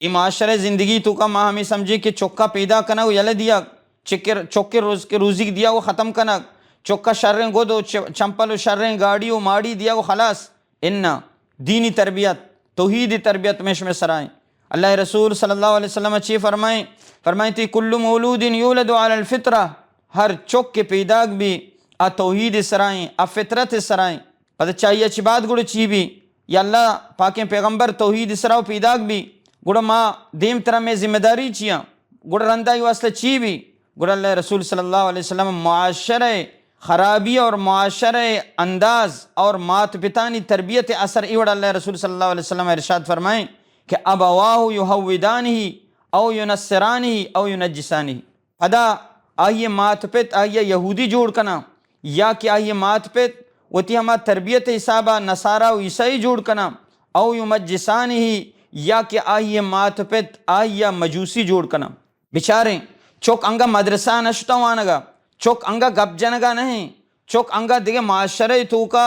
اے معاشرہ زندگی توکا ما ہمیں سمجھیں کہ چکا پیدا کنگ و یلہ دیگ، چکر، چکر روز، روزیگ دیگ و ختم کنگ، چکا شریں گد و چ-، چمپل و شریں گاڑی و ماڑی دیگ و خلاص۔ اناں، دینی تربیت، توحید تربیت میں شمے سرائیں۔ اللہ رسول صلی اللہ علیہ وسلم چی فرمائیں؟ فرمائیں تی کل مولود یولد علی الفطرہ، ہر چک کہ پیداگ بی آ توحید سرائیں، آ فطرت سرائیں۔ پدا چاہیے چی بعد گڑا چی بی؟ یا اللہ پاکیں پیغمبر توحید سرا و پیداگ بی، گڑا ما دیم ترا میں ذمہ داری چیاں؟ گڑا رندائی واسطہ چی بی؟ گڑا اللہ رسول صلی اللہ علیہ وسلم معاشرہ خرابی اور معاشرہ انداز اور مات پتانی تربیت اثر ای وڑا اللہ رسول صلی اللہ علیہ وسلم ارشاد فرمائیں کہ ابواہ یہودانہ او ینصرانہ او ینجسانہ۔ پدا آئی ء مات پت آئی ء یہودی جوڑ کناں، یا کہ آئی ء مات پت وتی ہما تربیت ء حساب ء نصارا و عیسائی جوڑ کناں، او یمجسانہ، یا کہ آئی ء مات پت آئی ء مجوسی جوڑ کناں۔ بچاریں، چک انگا مدرسہ نشتہ وانگا، چک انگا گپ جنگا نہیں، چک انگا دگہ معاشرہ توکا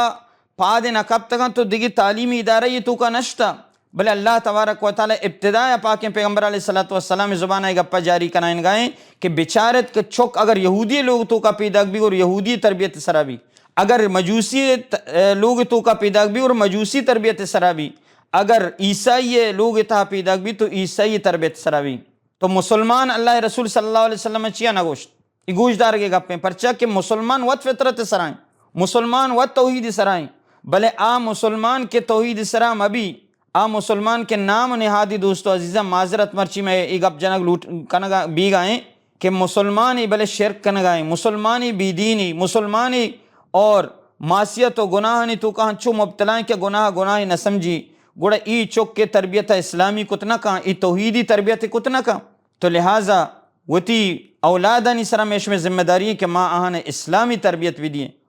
پاد نہ کپتگاں تو دگہ تعلیمی ادارہ یہ توکا نشتہ۔ بلے اللہ تبارک و تعالی ابتدا ء پاکیں پیغمبر علیہ الصلوۃ والسلام زبان ء گپا جاری کنائینگائیں کہ بچارت کہ چک اگر یہودی لوگ توکا پیداگ بی اور یہودی تربیت سرا بی، اگر مجوسی ت-، لوگ توکا پیداگ بی اور مجوسی تربیت سرا بی، اگر عیسائی لوگ تہا پیداگ بی تو عیسائی تربیت سرا بی۔ تو مسلمان اللہ رسول صلی اللہ علیہ وسلم چیا نہ گوشت؟ ای گوش دارگے گپیں، پرچا کہ مسلمان وت فطرت سرائیں، مسلمان وت توحید سرائیں، بلے آ مسلمان کہ توحید سرا مبی، آ مسلمان کہ نام و نہادی دوست و عزیزاں معذرت مرچی میں ای گپ جنگ لوٹ کنگا بیگا ہیں کہ مسلمان ای بلے شرک کنگا ہیں، مسلمان ای بی دینی، مسلمان ای اور معصیت و گناہانی توکا ہنچو مبتلا ہیں کہ گناہ گناہ نہ سمجھی، گڑا ای چک کے تربیت اسلامی کت نہ کاں، ای توحیدی تربیت کت نہ کاں۔ تو لہذا وتی اولادانی سرا میں شمے ذمہ داری ہیں کہ ما آہان اسلامی تربیت بھی دیں۔